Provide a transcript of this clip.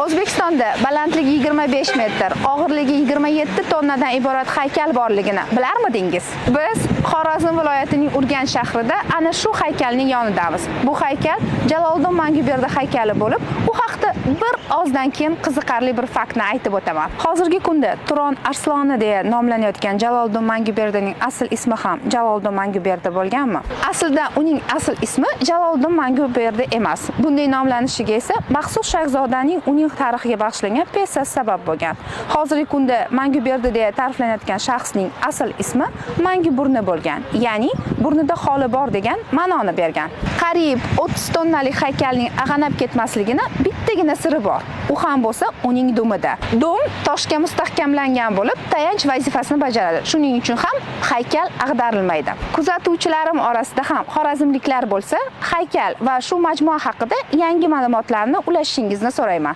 O'zbekistonda balandligi 25 metr, og'irligi 27 tonnadan iborat haykal borligini bilarmidingiz? Biz Xorazm viloyatining Urganch shahrida ana shu haykalning yonidamiz. Bu haykal Jaloliddin Manguberdi haykali bo'lib, u haqda bir ozdan keyin qiziqarli bir faktni aytib o'taman. Hozirgi kunda Turon Arsloni deya nomlanayotgan Jaloliddin Manguberdining asl ismi ham Jaloliddin Manguberdi bo'lganmi? Aslida uning asl ismi Jaloliddin Manguberdi emas. Bunday nomlanishiga esa maxsus shahzodaning uning tarixiga bag'ishlangan pyesasi sabab bo'lgan. Hozirgi kunda Manguberdi deya ta'riflanayotgan shaxsning asl ismi Manguburni bo'lgan, ya'ni burnida xoli bor degan ma'noni bergan. Qariyb 30 tonnalik haykalning ag'anab ketmasligini bittagina siri bor. U ham bo'lsa uning dumida. Dum toshga mustahkamlangan bo'lib, tayanch vazifasini bajaradi. Shuning uchun ham haykal ag'darilmaydi. Kuzatuvchilarim orasida ham xorazmliklar bo'lsa, haykal va shu majmua haqida yangi ma'lumotlarni ulashishingizni so'rayman.